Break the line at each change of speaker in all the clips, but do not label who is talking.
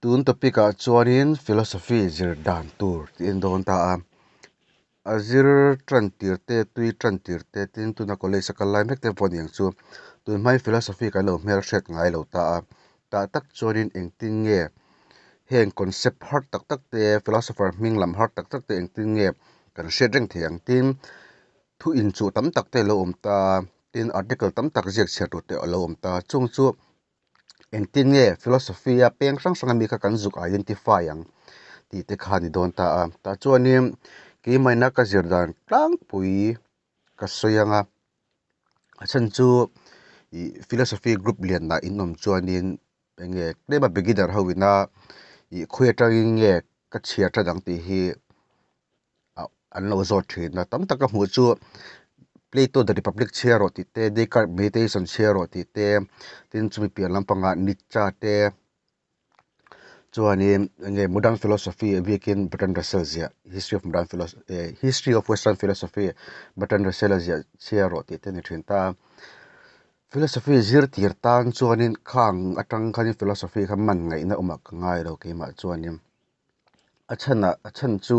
Tun topic ah chuanin philosophy zir dan tur tih a ni dawn ta a, a zir tan tir te tui tan tir te tin tuna college a kal lai mek te pawh a ni ang chu tun hmain philosophy kan lo hmelhriat ngai lo ta a, tah tak chuanin engtin nge heng concept har tak tak te philosopher hming lam har tak tak te engtin nge kan hriat reng thei ang tin thu inchuh tam tak te a lo awm ta a, tin article tam tak ziak chhiar tur te a lo awm ta a, chung chu engtin nge philosophy a peng hrang hrang ami kha kan zuk identify ang tih te kha a ni dawn ta a, tah chuanin keimahina ka zir dan tlangpui ka sawi ang a, a chhan chu ih philosophy group lianah in awm chuanin eng nge tlema beginner ho ina ih khawi atangin nge ka chhiar that ang tih hi an lo zawt thin a tam tak a hmuh chu Plato the Republic chhiar rawh tih te Descartes Meditation chhiar rawh tih te tin chumi piah lampangah Nietzsche te chuanin eng nge modern philosophy a biakin Bertrand Russell ziah history of modern philosophy eh history of western philosophy Bertrand Russell a ziah chhiar rawh tih te a ni thin ta a philosophy zir tir tan chuanin khang atang khanin philosophy kha man ngaihna awmah ka ngai lo keimah chuanin. A chhanah a chhan chu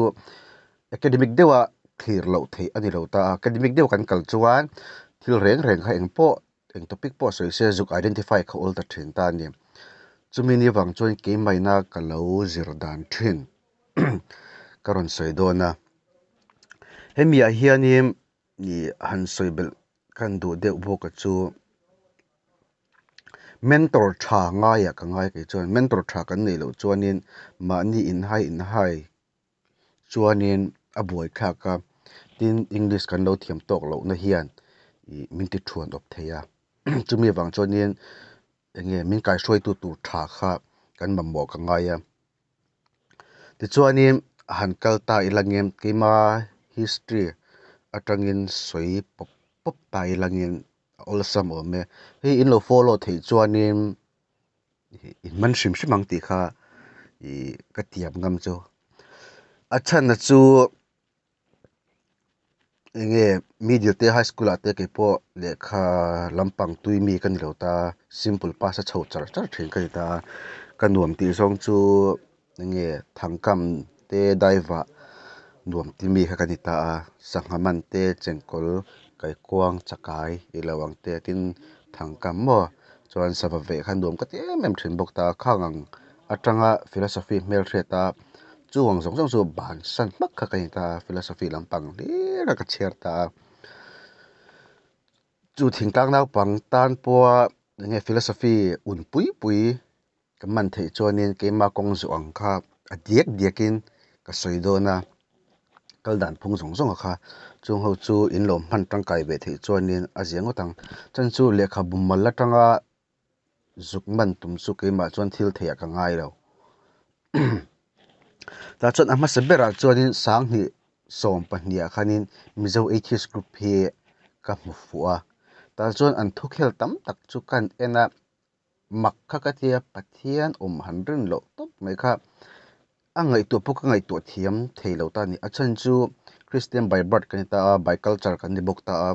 academic deuha thlir loh theih a ni lo ta a, academic deuh kan kal chuan thil reng reng kha eng pawh eng topic pawh sawi se zuk identify kha awl ta thin ta a ni. Chumi ni vang chuan keimahina ka lo zir dan thin ka rawn sawi dawn a. Hemi ah hianin ih han sawi belh kan duh deuh bawk a chu. Mentor tha ngaiah ka ngai kei chuan mentor tha kan neih loh chuanin mahni inhai inhai chuanin a buai thlak a, tin English kan lo thiam tawk lohna hian ih min ti thuan awp thei a, chumi avang chuanin eng nge min kaihruaitu tur tha kha kan mamawh ka ngai a. Tichuanin han kal ta ila ngem keima history atangin sawi pawp pawp ta ila ngem. A awlsam awm e. Hei in lo follow theih chuanin in man hrim hrim ang tih kha ih ka tiam ngam chu. A chhanna chu eng nge middle te high school ah te kei pawh lehkha lampang tui mi ka ni lo ta simple pass a chho char char thin ka ni ta a. Ka nuam tih zawng chu eng nge thangkam te daivah nuam ti mi kha ka ni ta a sangha man te chengkawl kaikuang chakai tih loh ang te tin thangkam maw chuan sava veh kha nuam ka ti em em thin bawk ta a khang ang atanga philosophy hmelhriat a chu ang zawng zawng chu bansan hmak kha ka ni ta a philosophy lampang hlir a ka chhiar ta a chu thingtlang naupang tan pawha eng nge philosophy un pui pui. Ka man theih chuanin keima kawng zawh ang kha a diak diakin ka sawi dawn a, kal dan phung zawng zawng a kha. Chung ho chu in lo hman tangkai ve theih chuanin a zia ngawt ang. Chuan chu lehkhabu mal atanga zuk man tum chu keimah chuan thil theih ah ka ngai lo. Tah chuan a hmasa berah chuanin sanghnih 12 ah khanin Mizo Atheist Group hi ka hmu fuh a. Tah chuan an thukhel tam tak chu kan en a. Mak kha ka tia Pathian awm han rin loh tawp mai kha a ngaihtuah pawh ka ngaihtuah thiam thei lo ta a ni. A chhan chu Christian by birth kan ni ta a, by culture kan ni bawk ta a,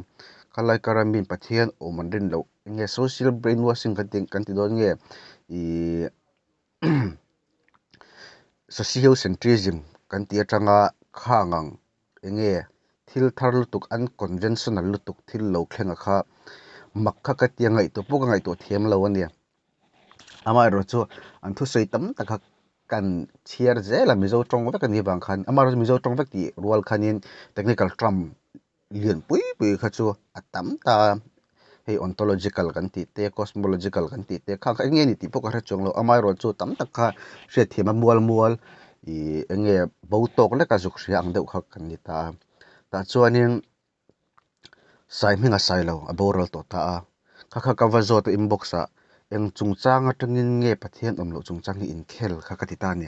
khalai kara miin Pathian awm an rin loh eng nge social brainwashing kan ti kan ti dawn nge ih sociocentrism kan tih atanga khang ang eng nge thil thar lutuk unconventional lutuk thil lo thleng a kha mak kha ka tia ngaihtuah pawh ka ngaihtuah thiam lo a nia. Amaherawh chu an thusawi tam tak kha kan chhiar zel a Mizo tawng vek a nih avang khan amaherawh chu Mizo tawng vek tih rual khanin technical term lian pui pui kha chu a tam ta a, hei ontological kan tih te cosmological kan tih te kha kha eng nge ni tih pawh ka hre chuang lo amaherawh chu tam tak kha hriatthiam a mual mual ih eng nge bo tawk lek a zuk hria ang deuh kha kan ni ta a tah chuanin sai hming a sai lo a boral tawh ta a kha kha ka va zawt a inbox ah eng chungchang atangin nge Pathian awm loh chungchang hi inkhel kha ka ti ta a ni.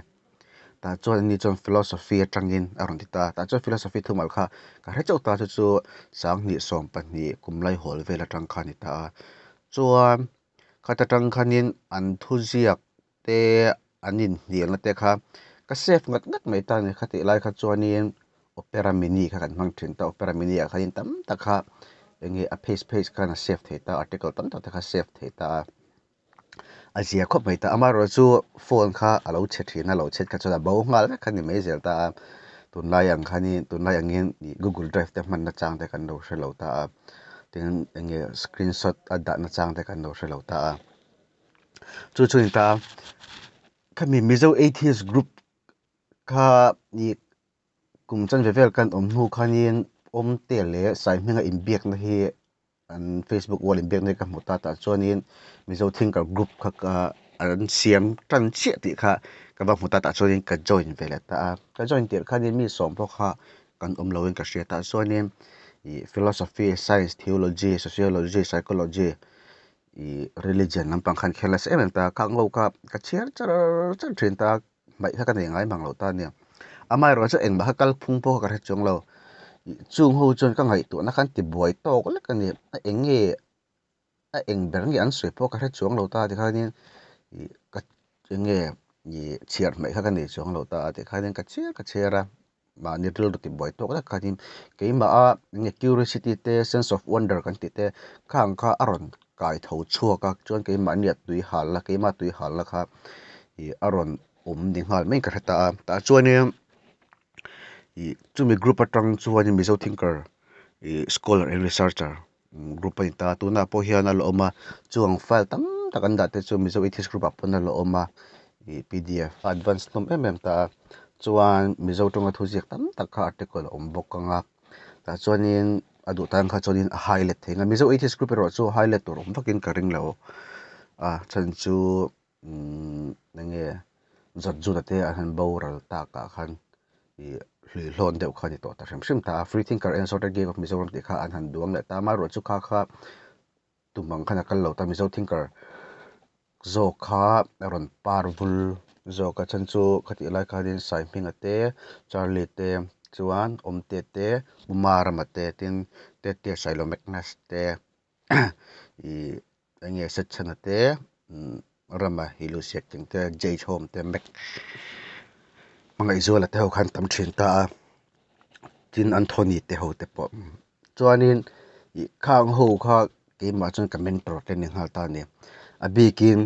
Tah chuan ani chuan philosophy atangin a rawn ti ta a, tah chuan philosophy thumal kha ka hre chauh ta chu chu sanghnih 12 kum lai hawl vel atang kha a ni ta a. Chuan khata tang khanin an thuziak te an inhnialna te kha ka save ngat ngat mai ta a ni. Khatih lai kha chuanin Opera Mini kha kan hmang thin ta, Opera Mini ah khanin tam tak kha eng nge a page page khan a save thei ta, article tam tak te kha save thei ta a. A zia khawp mai ta. Amaherawhchu phone kha a lo chhe thin a, lo chhet kha chuan a bo nghal vek kha ni mai zel ta a. Tunlai ang khanin tunlai angin ih google drive te hmanna chang te kan lo hre lo ta a, tin eng nge screenshot a dahna chang te kan lo hre lo ta a. Chu chu a ni ta a, khami Mizo Atheist group kha ih kum chanve vel kan awm hnu khanin Awmte leh Saihminga inbiakna hi an Facebook wall inbiakna hi ka hmu ta tah chuanin Mizo Thinker group kha ka an siam tan chiah tih kha ka va hmu ta tah chuanin ka join ve leh ta a, ka join tirh khanin mi sawm pawh kha kan awm loin ka hria tah chuanin ih philosophy, science, theology, sociology, psychology ih religion lampang khan khel nasa em em ta a, khang ho kha ka chhiar char char thin ta a. hmaih kha ka nei ngai mang lo ta nia. Amaherawhchu chu engmah kha kal phung pawh kha ka hre chuang lo. Chung ho chuan ka ngaihtuahna khan ti buai tawk lek a ni. A eng nge a eng ber nge an sawi pawh ka hre chuang lo ta tikhanin ih ka eng nge ih chhiar hmaih kha ka nei chuang lo ta a tikhanin ka chhiar ka chhiar a. Mahni rilru ti buai tawk lek khanin keimah a eng nge curiosity te sense of wonder kan tih te khang kha a rawn kai tho chhuak a chuan keimahni a tui hal la keimah tui hal la kha ih a rawn awm ni nghal mai ka hre ta a tah chuanin ih chumi group atang chuanin Mizo thinker ih scholar and researcher group a ni ta tunah pawh hian a la awm a chuang file tam tak an dah te chu Mizo atheist group ah pawn a la awm a ih pdf a advance hlawm em em ta a chuan Mizo tawnga thu ziak tam tak kha article a awm bawk ang a tah chuanin a duh tan kha chuanin a highlight thei ang a Mizo atheist group erawh chu highlight tur awm vakin ka ring lo a chhan chu umm enge zawt zut te an han boral tak ah khan ih hluihlawn deuh kha a ni tawh ta hrim hrim ta a free thinker and assorted gang of Mizoram tih kha an han duang leh ta a amaherawhchu kha kha tum ang khan a kal lo ta Mizo thinker zawk kha a rawn par vul zawk a chhan chu khatih lai khanin Saihminga te Charlie te chuan Awmte te Umarama te tin Tetea Sailo Magnus te ih eng nge Setchhana te Rama hi Lusiak tling te Jade Home te Mac Hmangaihzuala te ho khan tam thin ta a tin Anthony te ho te pawh chuanin ih khang ho kha keimah chuan ka mentor te ni nghal ta a ni a bikin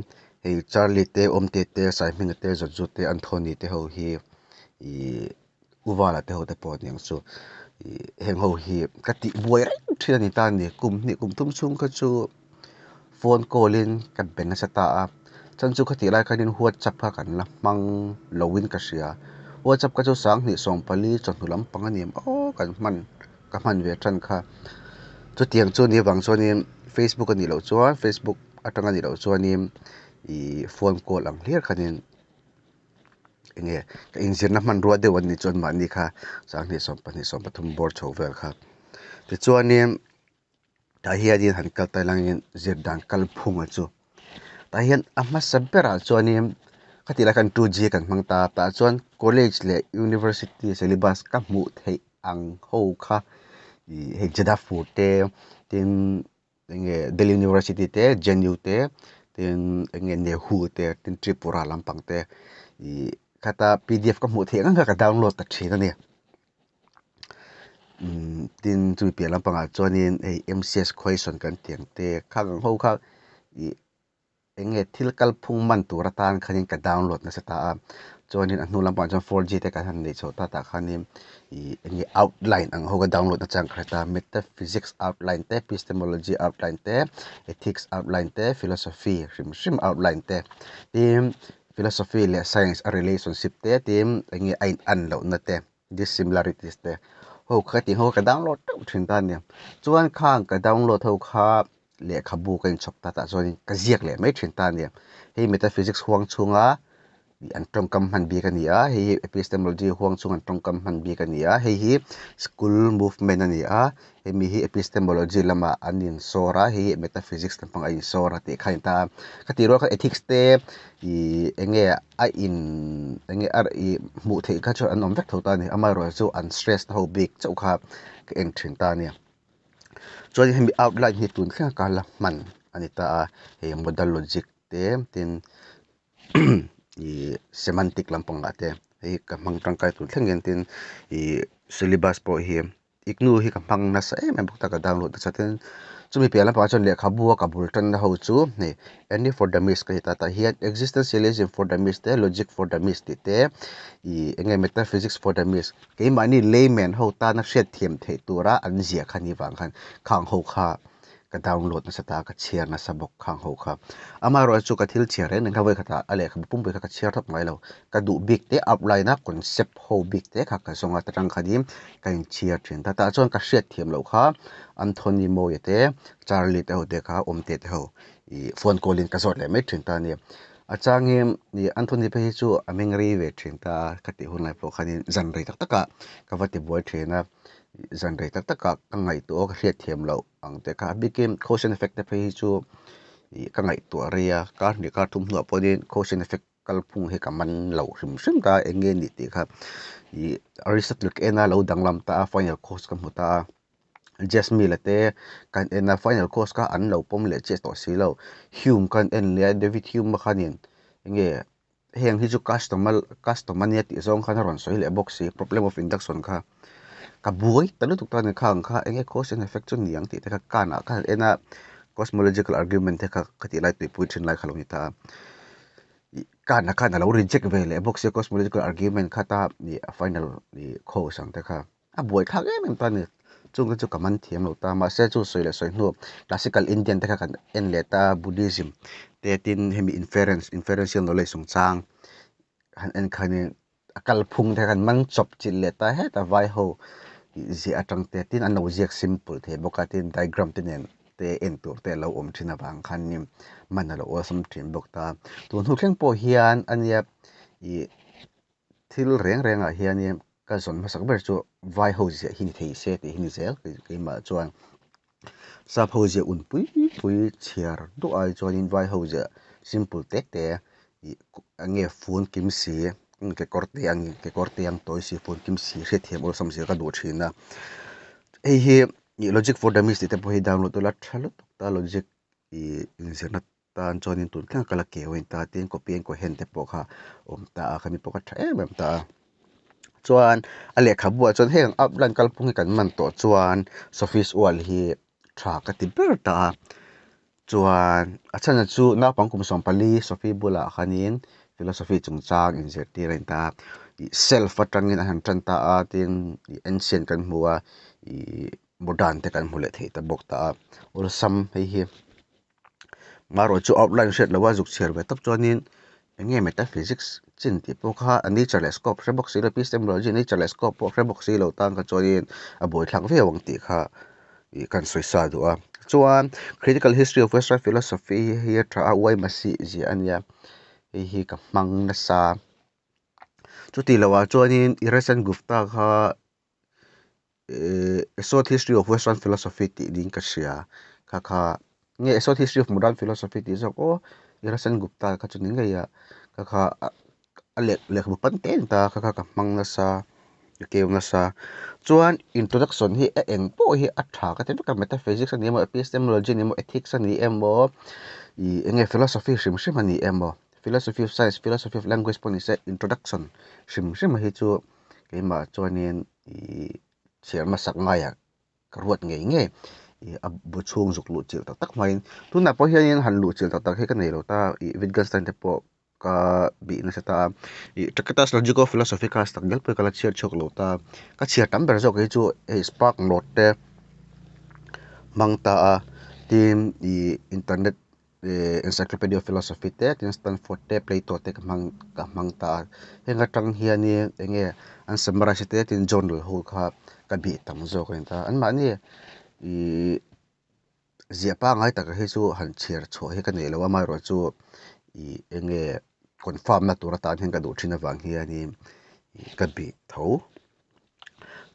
hei Charlie te Awmte te Saihminga te Zawtzu te Anthony te ho hi ih Uvala te ho te pawh aniang chu ih heng ho hi ka tih buai reng thin a ni ta a ni kum hnih kum thum chhung kha chu phone call in ka be nasa ta a chhan chu khatih lai khanin whatsapp kha kan la hmang lo in ka hria whatsapp kha chu sanghnih sawmpali chawhnu lampang a ni em aw kan hman ka hman ve tan kha chutiang chu ni avang chuanin facebook a nih loh chuan facebook atang a nih loh chuanin ih phone call ang hlir khanin. Enge ka inzirna hmanrua deuh an nih chuan mahni kha sanghnih sawmpahnih sawmpathum bawr chho vel kha tichuanin tah hianin han kal ta langin zir dan kalphunga chu tah hian a hmasa berah chuanin khatih lai khan two G kan hmang ta a tah chuan college leh university syllabus ka hmuh theih ang ho kha ih hei Jadavpur te tin. Enge Delhi University te JNU te tin enge Nehu te tin Tripura lampang te ih khata pdf ka hmuh theih ang kha ka download ta thin a ni umm tin chumi piah lampangah chuanin hei M_C_S question kan tih ang te khang ang ho kha ih. Eng nge thil kalphung man tur atan khanin ka download nasa ta a, chuanin a hnu lampangah chuan 4G te kan han neih chhoh ta tah khanin ih eng nge outline ang ho ka download nachang ka hre ta, metaphysics outline te, epistemology outline te, ethics outline te, philosophy hrim hrim outline te, tin philosophy leh science a relationship te tin eng nge a in an lohna te dissimilarities te ho kha tih ho ka download teuh thin ta a ni. Chuan khang ka download ho kha lehkhabu ka inchhawp ta tah chuanin ka ziak leh mai thin ta a ni. Hei metaphysics huang chhunga an tawngkam hman bik a ni a, hei hi epistemology huang chhunga an tawngkam hman bik a ni a, hei hi school movement a ni a, hemi hi epistemology lamah an insawr a, hei hi metaphysics lampang a insawr a tih kha a ni ta a. Khatih rual khan ethics te ih eng nge a in eng nge a ih hmuh theih kha chu an awm vek tho ta a ni, amaherawhchu an stress na ho bik chauh kha ka en thin ta a ni. Chuan hemi outline hi tun thleng ka la hman a ni ta a, hei modal logic te tin ih semantic lampang ah te hei ka hmang tangkai tun thleng hian tin ih syllabus pawh hi IGNOU hi ka hmang nasa em em bawk ta ka download nasa tin Chumi piah lampangah chuan lehkhabu a ka bul tanna ho chu hei Any for Dummies ka ti ta tah hian Existentialism for Dummies te Logic for Dummies tih te ih eng nge Metaphysics for Dummies keimahni layman ho tana hriatthiam theih tura an ziah kha ni vang khan khang ho kha ka download nasa ta a ka chhiar nasa bawk khang ho kha. Amaherawhchu chu ka thil chhiar reng reng kha vawi khatah a lehkhabu pumpui kha ka chhiar thawp ngai lo. Ka duh bik te outline a concept ho bik te kha ka zawng a ta tang khanin ka inchhiar thin ta. Tah chuan ka hriat thiam loh kha Anthony Mawia te Charlie te ho te kha Awmte te ho ih phone call in ka zawt leh mai thin ta a ni. A changin ih Anthony phei hi chu a meng rei ve thin ta a ka tih hun lai pawh khanin zan rei tak takah ka va ti buai thin a zan rei tak takah ka ngaihtuah a ka hriat thiam loh ang te kha a bikin cause and effect te phei hi chu ih ka ngaihtuah rei a kar hnih kar thum hnuah pawhin cause and effect kalphung hi ka man loh hrim hrim ta a eng nge nih tih kha ih Aristotle ka en a lo danglam ta a final cause ka hmu ta a Jasmine te kan en a final cause kha an lo pawm leh chiah tawh si lo Hume kan en leh a David Hume a khanin eng nge heng hi chu customer custom ania tih zawng khan a rawn sawi leh bawk si problem of induction kha ka buai ta lutuk ta a ni khang kha eng nge cause and effect chu ni ang tih te kha kanah khan en a cosmological argument te kha ka tih lai tuipui thin lai kha lo ni ta a ih kanah khan a lo reject ve leh bawk sia cosmological argument kha ta ih a final ih cause ang te kha. A buai thlak em em ta a ni. Chung te chu ka man thiam lo ta. Mahse chu sawi leh sawi hnu classical Indian te kha kan en leh ta Buddhism te tin hemi inference inferential knowledge chungchang han en khanin a kalphung te khan man chawp chilh leh ta heta vai ho ziah atang te tin an lo ziak simple thei bawk a tin diagram te nen te en tur te a lo awm thin avang khanin man a lo awlsam thin bawk ta. Tun hnu thleng pawh hian ania ih Thil reng rengah hianin ka zawn hmasak ber chu vai ho ziah hi ni thei se tih hi ni zel keimah chuan sap ho ziah un pui pui chhiar duh ai chuanin vai ho ziah simple te te ih eng nge fun kim si kekawr te ang kekawr te ang tawi si fun kim si hriatthiam awlsam zia ka duh thin a hei hi ih logic for dummies tih te pawh hi download ula tha lutuk ta logic ih inzirna. tan chuanin tun thleng kala keu a inta tin copy and cohen te pawh kha awm ta a khami pawh kha tha em em ta a chuan a lehkhabu ah chuan heng upline kalphung hi kan man tawh chuan sophi's wall hi tha ka ti ber ta a chuan a chhan chu naupang kum 14 Sophie bulah khanin philosophy chungchang inzirtir a inta a ih self atangin a han tan ta a tin ih ancient kan hmu a ih modern te kan hmu leh thei ta bawk ta a awlsam hei hi. Marawh chu outline hriat loh a zuk chhiar ve tawp chuanin eng nge metaphysics chin tih pawh kha a nature leh scope hre bawk si lo epistemology nature leh scope pawh hre bawk si lo tan kha chuanin a buaithlak viau ang tih kha ih kan sawi sa duh a. Chuan critical history of western philosophy hi a tha a uai masih ziah a nia hei hi ka hmang nasa. Chutih loh ah chuanin Irasen Gupta kha eh a short history of western philosophy tih niin ka hria kha kha nge a short history of modern philosophy tih zawk aw Irasen Gupta kha chu ni ngei a kha kha a leh lehkhabu pan te a ni ta kha kha ka hmang nasa ka keu nasa chuan introduction hi a eng pawh hi a tha ka ti vek a metaphysics a ni emaw epistemology a ni emaw ethics a ni emaw ih eng nge philosophy hrim hrim a ni emaw philosophy of science philosophy of language pawh ni se introduction hrim hrim hi chu keimah chuanin ih chhiar hmasak ngaiah ka ruat ngei ngei ih a bu chhung zuk luh chilh tak tak hmain tunah pawh hianin han luh chilh tak tak hi ka nei lo ta ih Wittgenstein te pawh ka bih nasa ta a ih Tractatus Logico Philosophicus tak ngial pawh hi ka la chhiar chhuak lo ta ka chhiar tam ber zawk hi chu hei spark note te hmang ta a tin ih internet. Ih encyclopedia of philosophy te tin Stanford te Plato te ka hmang ka hmang ta a heng atang hianin eng nge an summarize te tin journal ho kha ka bih tam zawk a ni ta anmahni ih ziah pangngai taka hi chu han chhiar chhuah hi ka nei lo a amaherawhchu ih eng nge confirm na tur atan hian ka duh thin avang hianin ih ka bih tho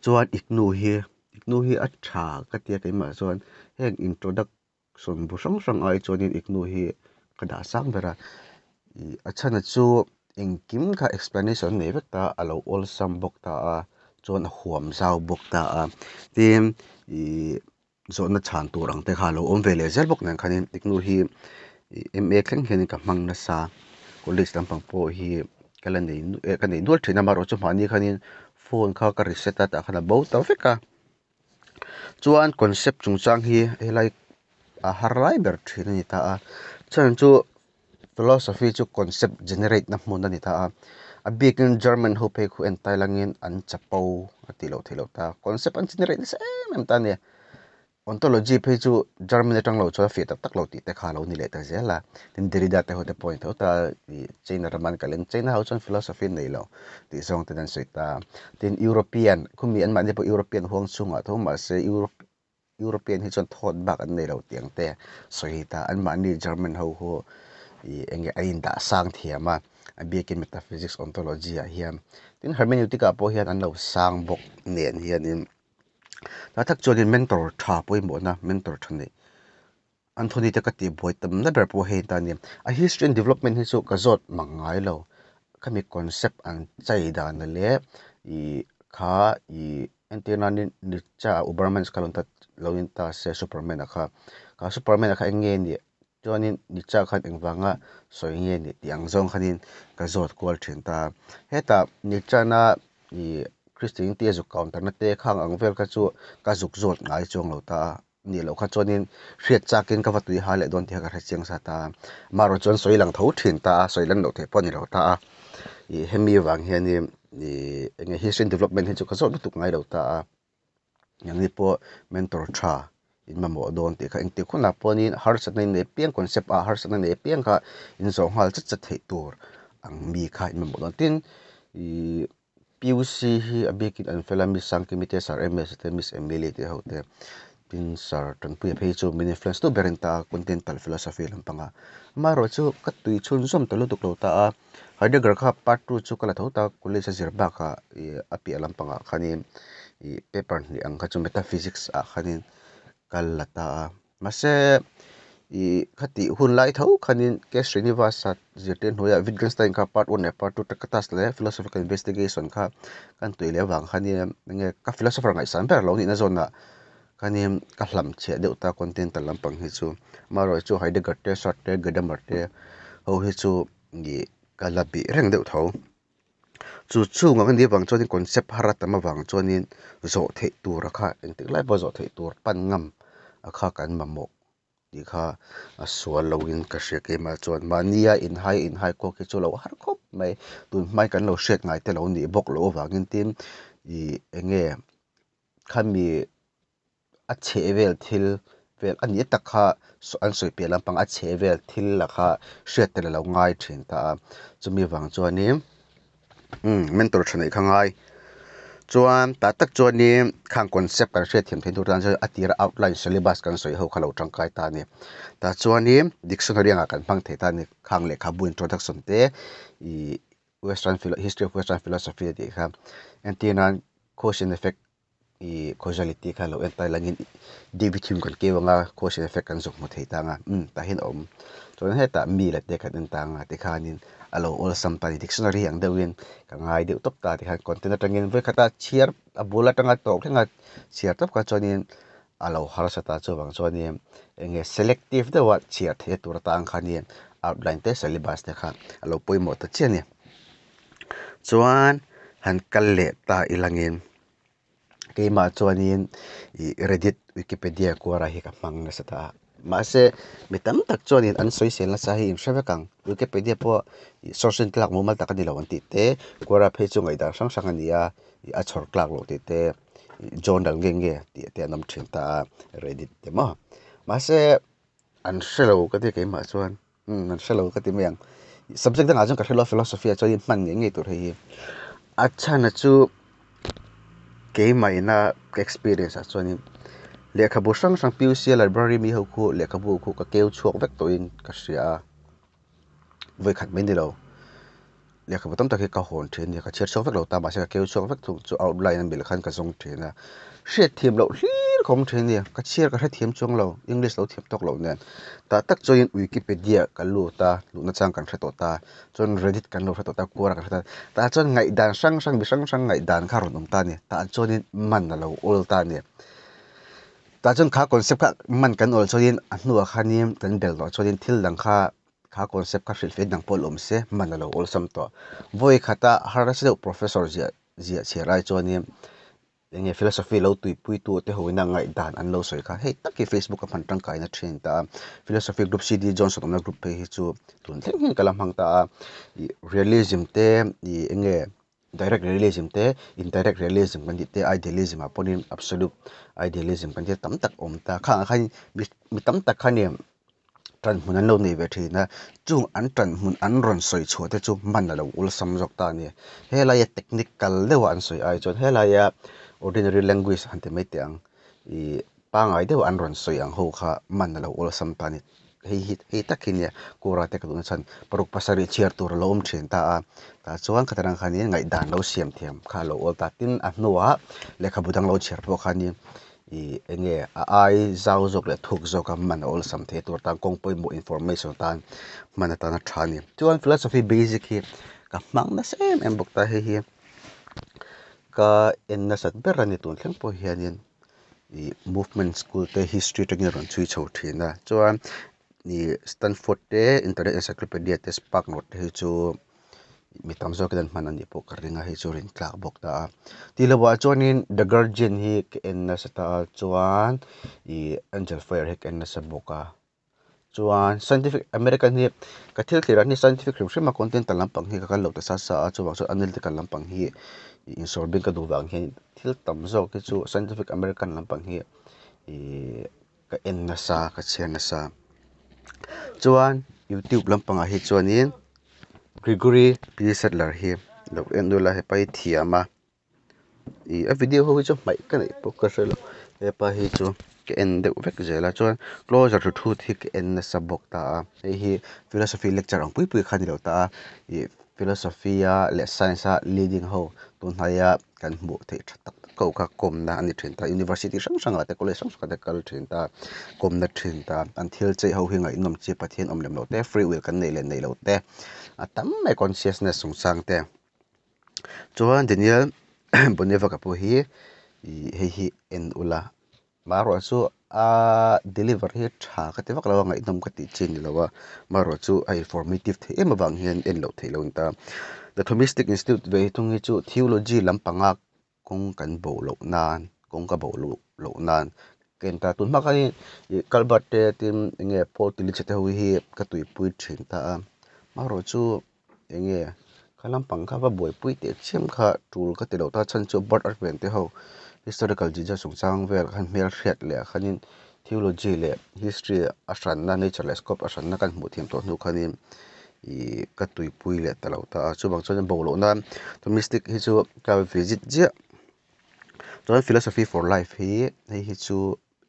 chuan IGNOU hi IGNOU hi a tha ka tia keimah chuan heng introduct Sawn bu hrang hrang ai chuanin IGNOU hi ka dah sang ber a, ih a chhan chu engkim kha explanation nei vek ta a lo awlsam bawk ta a, chuan a huam zau bawk ta a, tin ih zawhna chhan tur ang te kha a lo awm ve leh zel bawk nen khanin IGNOU hi ih M_A thleng hianin ka hmang nasa college lampang pawh hi ka la nei ka nei nual thin a amaherawhchu mahni khanin phone kha ka reset a tah khan a bo ta vek a. Chuan concept chungchang hi helai a har lai ber thin a ni ta a. Chhan chu philosophy chu concept generate na hmun a ni ta a. A bikin German ho phei khu en tai langin an chapo a tih loh theih loh ta. Concept an generate nasa em em ta a ni. Ontology phei chu German atang lo chuan a fiah tak tak lo tih te kha a lo ni leh ta zel a. Tin, Derrida te ho te pawh a ni tho ta, ih China ram an kalin China ho chuan philosophy an nei lo tih zawng ten an sawi ta. Tin, European, khumi anmahni pawh European huang chhungah tho mahse Europe European hi chuan thawt bak an nei lo tih ang te sawi ta. Anmahni German ho hu ih eng nge an indah sang thiam a, a biakin metaphysics ontology ah hian. Tin, hermeneutic ah pawh hian an lo sang bawk nen hianin. Tah tak chuanin mentor tha pawimawhna mentor tha neih Anthony te ka tih buai tamna ber pawh hei ta a ni. A history and development hi chu ka zawt mang ngai lo. Khami concept an chei dan leh ih kha ih entir nanin Nietzsche a Ubermensch kha lo in ta se Superman a kha. Kha Superman a kha eng nge nih chuanin Nietzsche khan engvanga sawi nge nih tih ang zawng khanin ka zawt kual thin ta. Hetah Nietzsche na ih Christianity a zuk counter na te khang ang vel kha chu ka zuk zawt ngai chuang lo ta a nih loh kha chuanin hriat chakin ka va tui ha leh dawn tih kha ka hre chiang sa ta a. Amaherawhchu chuan sawi lang tho thin ta a, sawi lan loh theih pawh a ni lo ta a. Ih hemi vang hianin ih eng nge history development hi chu ka zawt lutuk ngai lo ta a. Nangni pawh mentor tha in mamawh dawn tih kha engtik hunah pawhin harsatna in nei piang concept ah harsatna nei piang kha in zawh nghal chat chat theih tur ang mi kha in mamawh dawn. Tin, ih PUC hi a biakin an fel a, Miss Sangkimi te, Sir MS te, Miss Emily te ho te, tin Sir Tanpuia phei chu min influence tu berin ta a, continental philosophy lampanga. Amaherawhchu ka tui chhunzawm ta lutuk lo ta a, Heidegger kha part two chu ka la tho ta, college a zir bakah ih a piah lampangah khanin ih paper hnih ang kha chu metaphysics ah khanin ka la ta a. Mahse ih khatih hun lai tho khanin K Srinivasa zirtir hnuaiah Wittgenstein kha part one leh part two Tractatus leh philosophical investigation kha kan tui leh avang khanin enge ka philosopher ngaihsan ber lo nihna zawnah khanin ka hlam chhiah deuh ta continental lampang hi chu. Amaherawhchu Heidegger te Sartre te Gadamer te ho hi chu ih ka la bih reng deuh tho. Chu chung ang a nih avang chuanin concept har a tam avang chuanin zawh theih tur a kha engtik lai pawh zawh theih tur pan ngam a kha kan mamawh tih kha a sual loin ka hria keimah chuan mahnia inhai inhai kuak hi chu lo har khawp mai tun hmai kan lo hriat ngai te lo nih bawk loh avangin tin ih eng nge khami. a chheh vel thil vel a ni tak kha an sawi piah lampang a chheh vel thil la kha hriat tel a lo ngai thin ta a chumi vang chuanin umm mentor tha neih kha ngai chuan tah tak chuanin khang concept kan hriat thiam theih tur tan chuan a tira outline syllabus kan sawi ho kha lo tangkai ta a ni tah chuanin dictionary angah kan hmang thei ta a ni khang lehkhabu introduction te ih western history of western philosophy a tih kha entir nan cause and effect ih causality kha lo en ta langin David Hume kan keu anga cause and effect kan zawk hmu thei ta anga umm tah hian a awm chuan hetah mi la te kan en ta anga tikhanin a lo awlsam ta a ni dictionary ang deuhin ka ngai deuh tawp ta tikhan content atangin vawikhat a chhiar a bul atanga tawp thleng a chhiar tawp kha chuanin a lo harsa ta chuvang chuanin eng nge selective deuha chhiar theih tur atang khanin outline te syllabus te kha a lo pawimawh ta chiah a ni chuan han kal leh ta ilangin. Keimah chuanin ih Reddit Wikipedia Quora hi ka hmang nasa ta a mahse mi tam tak chuanin an sawisel nasa hi in hre vek ang Wikipedia pawh ih source in tlak mumal tak a ni lo an tih te Quora phei chu ngaihdan hrang hrang a ni a ih a chhawr tlak loh tih te ih journal nge nge tih te an awm thin ta a Reddit te maw mahse an hre lo ka ti keimah chuan. Umm an hrelo ka ti mai ang. Subject dangah chuan ka hrelo a philosophy ah chuan hman ngei ngei tur hei hi. A chhan chu keimah ina ka experience ah chuanin lehkhabu hrang hrang PUC library mi ho khu lehkhabu khu ka keu chhuak vek tawhin ka hria a vawikhat mai ni lo. Lehkhabu tam tak hi ka hawn thin a ni, ka chhiar chhuak vek lo ta mahse ka keu chhuak vek thung chu outline a mil khan ka zawng thin a, hriat thiam loh hlir ka awm thin a ni, ka chhiar ka hrethiam chuang lo, English lo thiam tawk loh nen tah tak chuanin Wikipedia ka lut a, luhna chang kan hre tawh ta, chuan Reddit kan lo hre tawh ta, Quora kan hre ta, tah chuan ngaihdan hrang hrang mi hrang hrang ngaihdan kha a rawn awm ta a ni, tah chuanin man a lo awl ta a ni, tah chuan kha concept kha man kan awl chuanin a hnuah khanin kan bel tawh chuanin thil dang kha. Kha concept kha hrilh fei dang pawh la awm se hman a lo awlsam tawh. Vawi khata harsa deuh professor ziah ziah chhiar ai chuanin Enge philosophy lo tuipui tu te hoin a ngaihdan an lo sawi kha hei tak hi Facebook a hman tangkaina thin ta a. Philosophy group CD Johnson awmna group phei hi chu tun thleng hian ka la hmang ta a. Ih realism te ih enge direct realism te indirect realism kan tih te idealism ah pawhin absolute idealism kan tih te tam tak a awm ta. Khangah khan mi tam tak kha nia Ṭan hmun an lo nei ve ṭhin a, chung an ṭan hmun an rawn sawi chhuah te chu hman a lo awlsam zawk ta a ni. Helaia technical deuha an sawi ai chuan helaia ordinary language han ti mai teh ang ih pangngai deuha an rawn sawi ang ho kha hman a lo awlsam ta a ni. Hei hi hei tak hi nia Quora te ka duhna chhan paruk pasarih chhiar tur a lo awm ṭhin ta a, tah chuan khatin ang khanin ngaihdan lo siam thiam kha a lo awl ta. Tin, a hnuah lehkhabu dang lo chhiar pawh khanin Ih eng nge a ai zau zawk leh thuk zawk a hman a awlsam thei tur atan kawng pawimawh information atan hman atana tha a ni. Chuan philosophy basic hi ka hmang nasa em em bawk ta hei hi ka en nasat ber a ni tun thleng pawh hianin ih movement school te history atangin a rawn chhui chho thin a chuan ih Stanford te internet encyclopedia te spark note te hi chu. Mi tam zawkin an hman a nih pawh ka ring a hei chu rin tlak bawk ta a tih lovah chuanin the guardian hi ka en nasa ta a chuan ih angel fire hi ka en nasa bawk a chuan scientific american hi ka thil thlir ah hian scientific hrim hrim a content lampang hi ka kal lo ta sa sa a chuvang chuan analytical lampang hi insawr bik ka duh vang hian thil tam zawk hi chu scientific american lampang hi ih ka en nasa ka chhiar nasa chuan youtube lampangah hi chuanin Gregory P Settler hi lo en ula hepa hi thiam a ih a video ho hi chu hmaih ka neih pawh ka hre lo hepa hi chu ka en deuh vek zel a chuan closer to truth hi ka en nasa bawk ta a hei hi philosophy lecture ang pui pui kha a ni lo ta a ih philosophy a leh science a leading ho tun hnaia kan hmuh theih tha tak tak ho kha kawmna a ni thin ta university hrang hrangah te college hrang hrangah te kal thin ta kawmna thin ta an thil chei ho hi ngaihnawm chi Pathian awm lem loh te free will kan neih leh neih loh te a tam mai consciousness chungchang te chuan Daniel Bonivac-a pawh hi ih hei hi en ula. Marawh chu a deliver hi tha ka ti vak lo a ngaihnawm ka tih chi ni lo a marawh chu a informative theih em avang hian en loh theih loh a ni ta. The Thomistic Institute ve hi thung hi chu theology lampanga kawng kan bo loh nan kawng ka bo loh loh nan ka en ta. Tun hma khan ih Calvert te tin eng nge Paul Tillich te ho hi ka tuipui thin ta a marawh chu eng nge kha lampang kha va buaipui teh chiam kha tul ka ti lo ta chhan chu birth earthquake te ho historical Jesus chungchang vel khan hmel hriat leh ah khanin theology leh history a hranna nature leh scope a hranna kan hmuh thiam tawh hnu khanin ih ka tuipui leh ta lo ta a chuvang chuan bo loh nan mystic hi chu ka visit ziah chuan philosophy for life hi hei hi chu.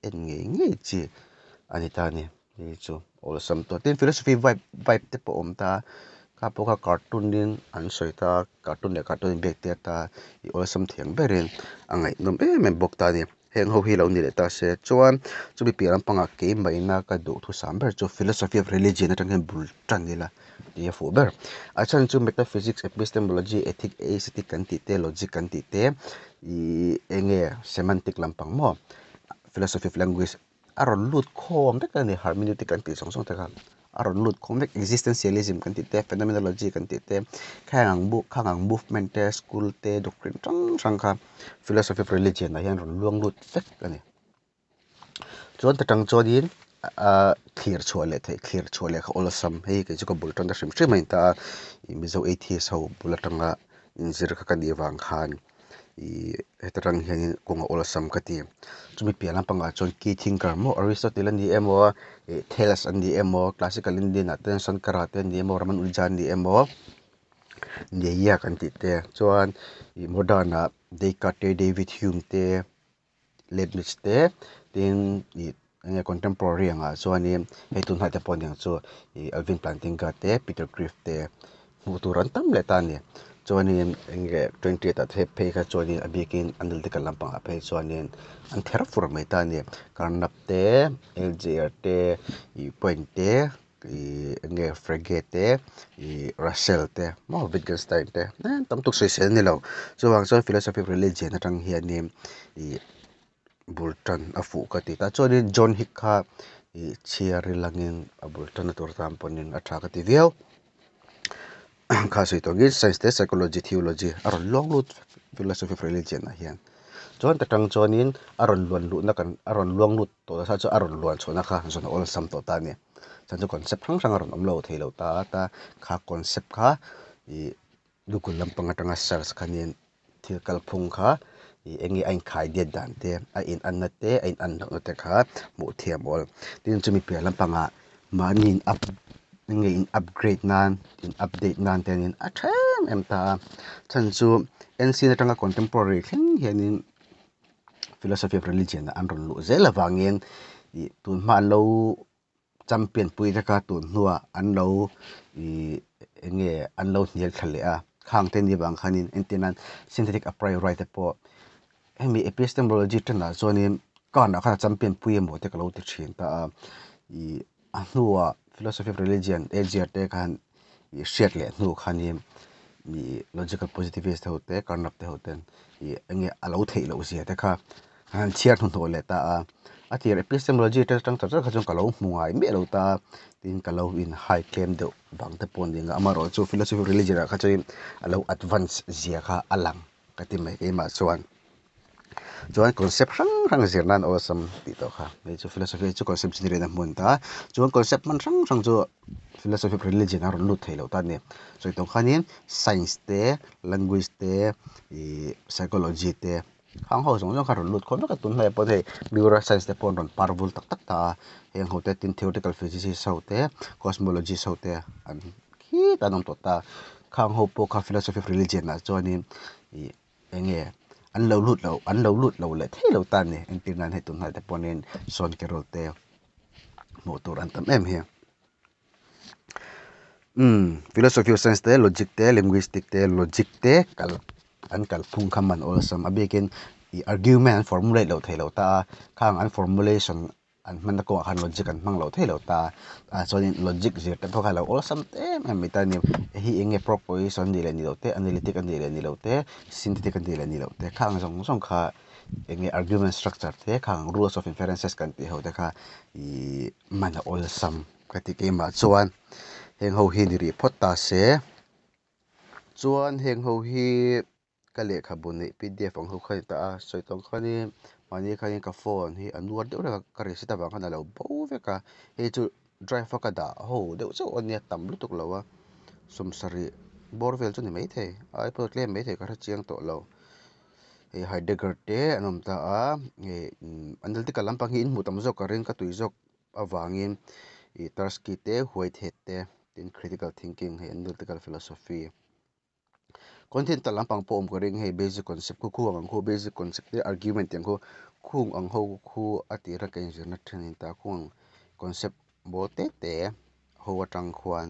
En ngei ngei chi a ni ta a ni hei chu awlsam tawh tin philosophy vibe vibe te pawh a awm ta kha pawh kha cartoon in an sawi ta cartoon leh cartoon in biak tir ta ih awlsam thiam berin a ngaihnawm em em bawk ta a ni heng ho hi lo ni leh ta se chuan chumi piah lampangah keimahina ka duhthusam ber chu philosophy of religion atang hian bul tan ila tih a fuh ber a chhan chu metaphysics epistemology ethics aesthetic kan tih te logic kan tih te ih eng nge semantic lampang maw philosophy of language a rawn lut khawm vek a ni hermeneutic kan tih zawng zawng te khan a rawn lut khawm vek existentialism kan tih te phenomenology kan tih te khang ang khang ang movement te school te doctrine hrang hrang kha philosophy of religion ah hian rawn luang lut vek a ni. Chuan ta tang chuanin ahh thlir chhuah leh theih thlir chhuah leh kha awlsam hei kei chu ka bul tan ta hrim hrim a ni ta a ih mizo atheist ho bul atanga inzir kha ka nih avang khan ih heta tang hianin kawng a awlsam ka ti chumi piah lampangah chuan key thinker maw Aristotle a ni emaw ih Thales an ni emaw classical Indian ah te Sankara te an ni emaw Ramanuja an ni emaw Nyaya kan tih te chuan ih modern ah Descartes te David Hume te. Leibniz te tin ih eng nge contemporary angah chuanin hei tun hnaih te pawh aniang chu ih Alvin Plantinga te Peter Griff te hmuh tur an tam leh ta a ni chuanin eng nge twentieth ah te phei kha chuanin a bikin analytical lampangah phei chuanin an ther fur mai ta a ni Carnap te L J R te ih Point te ih eng nge Frege te ih Russell te maw Wittgenstein te eh tam tuk sawi sel a ni lo chuvang chuan philosophy of religion atang hianin ih bul tan a fuh ka ti ta chuanin John Hick kha ih chhiar ilangin a bul tanna tur tan pawhin a tha ka ti viau kha sawi tawngin science te psychology theology a rawn luang lut philosophy of religion ah hian. Chuan ta tang chuanin a rawn luan luhna kan a rawn luang lut tawh nasa chu a rawn luan chhuahna kha zawn a awlsam tawh ta a ni. Chuan chu concept hrang hrang a rawn awm lo thei lo ta a ta kha concept kha ih Google lampang atanga search khanin thil kalphung kha ih eng nge a inkhai diat dan te a in anna te a in an lohna te kha hmuh thiam awl. Tin chumi piah lampangah mahni in up eng nge in upgrade nan in update nan te hianin a tha em em ta a chhan chu ancient atanga contemporary thleng hianin philosophy of religion ah an rawn luh zel avangin ih tun hma an lo champion pui te kha tun hnuah an lo ih eng nge an lo hnial thla leh a khang te ni vang khanin entir nan synthetic a priori te pawh hemi epistemology ṭanah chuanin Kant-ah khan a champion pui emaw te ka lo ti ṭhin ta a ih a hnuah philosophy of religion AGR te khan ih hriat leh hnu khanin ih logical positivist ho te Carnap te ho ten ih eng nge a lo theih loh zia te kha an han chhiar hnuhnawh leh ta a a tir epistemology te atang char char kha chuan ka lo hmu ngai miah lo ta a tin ka lo in hai tlem deuh vang te pawh a ni ang a amaherawhchu philosophy of religion ah kha chuan a lo advance zia kha a lang ka ti mai keimah chuan. Chuan concept hrang hrang zir nan awlsam tih tawh kha hei chu philosophy chu concept generate a hmun ta chuan concept hman hrang hrang chu philosophy of religion a rawn lut thei lo ta a ni sawi tawh khanin science te language te ih psychology te khang ho zawng zawng kha a rawn lut khawp vek a tun hnaiah pawh hei neuro science te pawh an rawn par vul tak tak ta a heng ho te tin theoretical physicist ho te cosmologist ho te an khit an awm tawh ta khang ho pawh kha philosophy of religion ah chuanin ih. Eng nge an lo lut lo an lo lut lo leh thei lo ta a ni entir nan hei tunhnai te pawhin sawn carol te hmuh tur an tam em hi umm philosophy of science te logic te linguistic te logic te kal an kalphung kha man awlsam a bikin ih argument an formulate loh theih loh ta a khang an formulation an hmanna kawngah khan logic an hmang lo thei lo ta a chuanin logic zir te pawh kha a lo awlsam em em mai ta a ni hei hi eng nge proposition a nih leh ni loh te analytic a nih leh ni loh te synthetic a nih leh ni loh te khang zawng zawng kha eng nge argument structure te khang rules of inferences kan tih ho te kha ihh man a awlsam ka ti keimah chuan heng ho hi ni rih phawt ta se chuan heng ho hi. Ka lehkhabu neih pdf ang ho kha a ni ta a, sawi tawng khanin mahni khanin ka phone hi a nuar deuh reng a, ka reset avang khan a lo bo vek a, hei chu drive a ka dah ho deuh chauh a nia tam lutuk lo a, sawmsarih bawr vel chu a ni maithei ai pawh tlem maithei ka hre chiang tawh lo, hei Heidegger te an awm ta a, hei analytical lampang hi in hmuh tam zawk ka ring ka tui zawk avangin ih Tarski te Whitehead te tin critical thinking hei analytical philosophy. Continental lampang pawh awm ka ring hei basic concept khu khu ang khu basic concept te argument tih ang khu khung ang ho khu a tira ka inzirna then a ni ta khung ang concept mawl te te ho atang khuan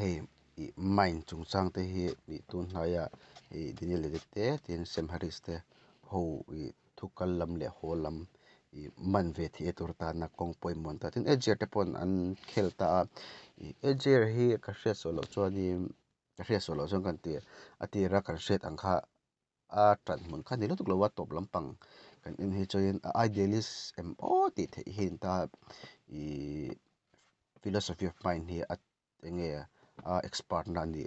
hei ih mind chungchang te hi ih tun hnaiah ih Daniel Dennett te tin Sam Harris te ho ih thu kal lam leh haw lam ih man ve theih tur atana kawng pawimawh an ta tin Ager te paw'n an khel ta a ih Ager hi ka hriat suah loh chuanin ka hriat suah loh chuan kan ti a tira kan hriat ang kha a tan hmun kha ni lutuk lo a tawp lampang kan en hi chuanin a idealist em aw tih theih hi a ni ta a ih philosophy of mind hi a eng nge a expert na anih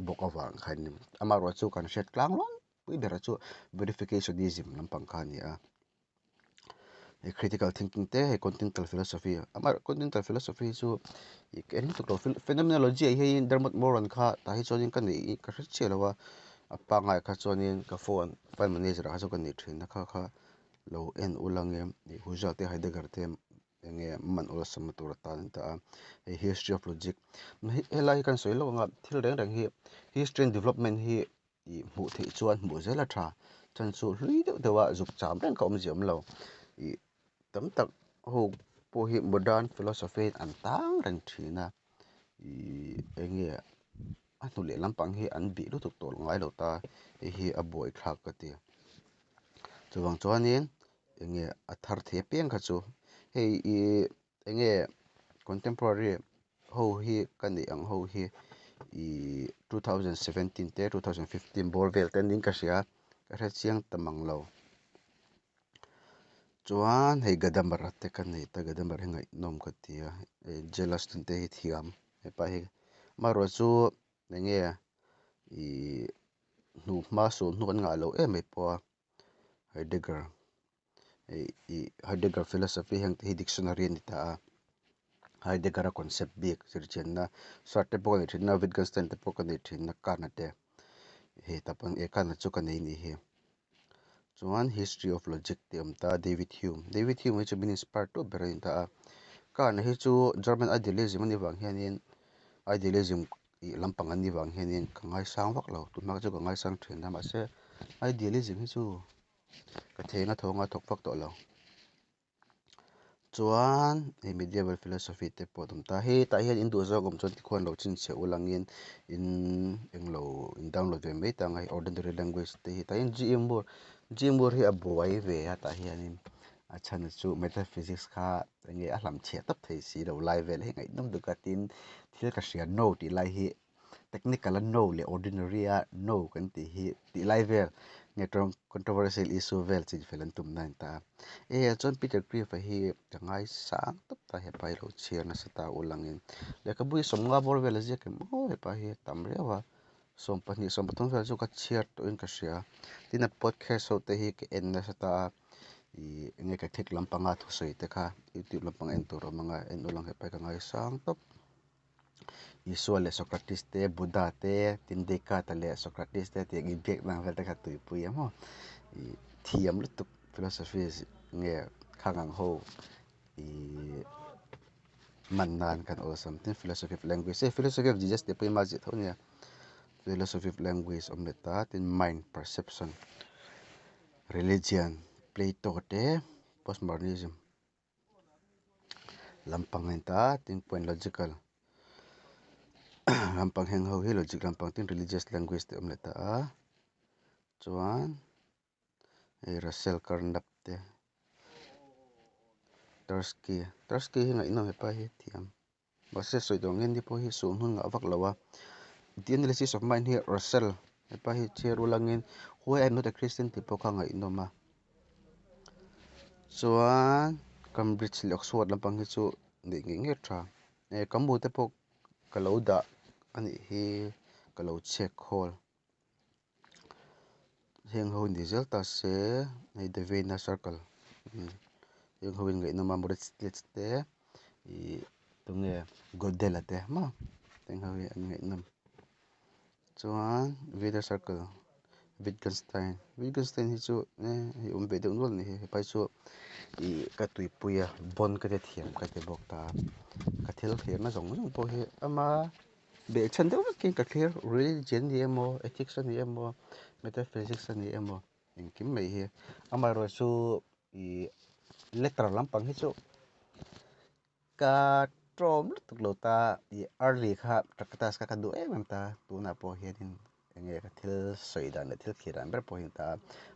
bawk avang khan amaherawh chu kan hriat tlang rual pui ber chu verificationism lampang kha a ni a hei critical thinking te hei continental philosophy amaherawh continental philosophy hi chu ih ka en lutuk lo phenomenology ah hian Dermot Moran kha tah hi chuanin ka neih ka hre chiah lo a a pangngai kha chuanin ka phone file manager ah kha chuan ka neih thin a kha kha lo en ula nge ih Husserl te Heidegger te. Eng nge man awlsam na tur atan an ta a, hei history of logic helai hi kan sawi lawk ang a, thil reng reng hi history and development hi ih hmuh theih chuan hmuh zel a tha, chuan chu hlui deuh deuh a zuk cham reng kha awmzia awm lo, ih tam tak ho pawh hi modern philosophy an tang reng thin a, ih eng nge a hnu leh lampang hi an bih lutuk tawh ngai lo ta, hei hi a buaithlak ka ti, chuvang chuanin. Eng nge a thar thei apiang kha chu hei ih eng nge contemporary ho hi ka neih ang ho hi ih 2017 te 2015 bawr vel te niin ka hria ka hre chiang ta mang lo chuan hei Gadamar te ka nei ta Gadamar hi ngaihnawm ka ti a hei jealous te hi thiam hepa hi amaherawhchu eng nge ih. Hnu hma sul hnu kan ngah lo em mai pawh a Heidegger ih Heidegger philosophy heng te hi dictionary a ni ta a Heidegger a concept bik zirchianna Sartre te pawh ka nei thin a Wittgenstein te pawh ka nei thin a Kant a te hei tah pawh eh Kant a chu ka nei a nih hi chuan history of logic tih a awm ta a David Hume David Hume hi chu min inspire tu ber a ni ta a Kant a hi chu German idealism a nih vang hianin idealism ih lampang an nih vang hianin ka ngaisang vak lo tunhma chu ka ngaisang thin a mahse idealism hi chu ka theng a thawng a thawk vak tawh lo chuan hei medieval philosophy te pawh a awm ta hei tah hian in duh zawk awm chuan tikhuan lo chhinchhiah ul angin in englo in download ve mai ta ang a hei ordinary language te hi tah hian G M Moore G M Moore hi a buai ve a tah hianin a chhan chu metaphysics kha enge a hlam chhiah tawp thei si lo lai vel hi ngaihnawm deuh ka tin thil ka hria no tih lai hi technical a no leh ordinary a no kan tih hi tih lai vel nge controversial issue vel chin fel an tum na a ni ta a e chuan Peter Griff a hi ka ngaisang tawp ta hepa hi lo chhiar nasa ta ulangin lehkhabu hi sawmnga bawr vel a ziak em aw hepa hi a tam riau a 20 13 vel chu ka chhiar tawhin ka hria tin a podcast ho te hi ka en nasa ta a ih enge ka thik lampanga thusawi te kha youtube lampang en tur a awm ang a en ulang hepa hi ka ngaisang tawp. Isua leh Socrates te Buddha te tin Descartes leh Socrates te tih ang inbiakna ang vel te kha tuipui a maw ih thiam lutuk philosophy nge khang ang ho ih man nan kan awlsam tin philosophy of language hei philosophy of Jesus tih pawh hi mah ziah tho a nia philosophy of language awm leh ta tin mind perception religion Plato te postmodernism. Lampang a ni ta a tin point logical lampang heng ho hi logic lampang tin religious language te a awm leh ta a chuan hei Russell Carnap te Tarski Tarski hi ngaihnawm hepa hi thiam. Mahse sawi tawh angin ni pawh hi suh hnun ngah vak lo a the analysis of mind hi Russell hepa hi chhiar ul angin why I am not a Christian tih pawh kha ngaihnawm a chuan Cambridge leh Oxford lampang hi chu neih ngei ngei tha eh Camus te pawh ka lo dah a nih hi ka lo chhiat khawl heng ho ni zel ta se hei the Vienna circle heng ho in ngaihnawm a Moritz te ih tunge Godel a te maw heng ho hi an ngaihnawm chuan Vienna circle Wittgenstein Wittgenstein hi chu eh hei awm ve deuh nual a ni hepa hi chu ih ka tuipui a bond ka ti thiam ka ti bawk ta ka thil thlirna zawng zawng pawh hi ama. Behchhan deuh vekin ka thlir religion a ni emaw ethics a ni emaw metaphysics a ni emaw engkim mai hi amaherawh chu ih letter lampang hi chu ka tlawm lutuk lo ta ih early kha practice kha ka duh em em ta tunah pawh hianin eng nge ka thil sawi dan leh thil thlir dan ber pawh hi a ni ta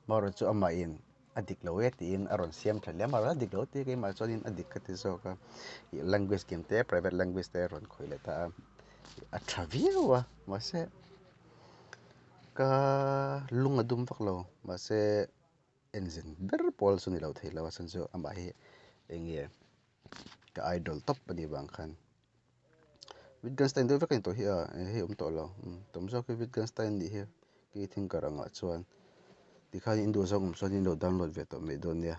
amaherawh chu amahin a dik lo e tiin a rawn siam tha hle a amaherawh a dik lo tih keimah chuanin a dik ka ti zawk a ih language game te private language te a rawn khawih leh ta a a tha viau a mahse ka lung a dum vak lo mahse engzin ber pawl chu ni lo thei lo a chhan chu amah hi eng nge ka idol tawp a nih vang khan Wittgenstein deuh vek a ni tawh hi a hei awm tawh lo tam zawk hi Wittgenstein nih hi kei thinker angah chuan tikhan in duh zawk awm chuan in lo download ve tawh mai dawn nia.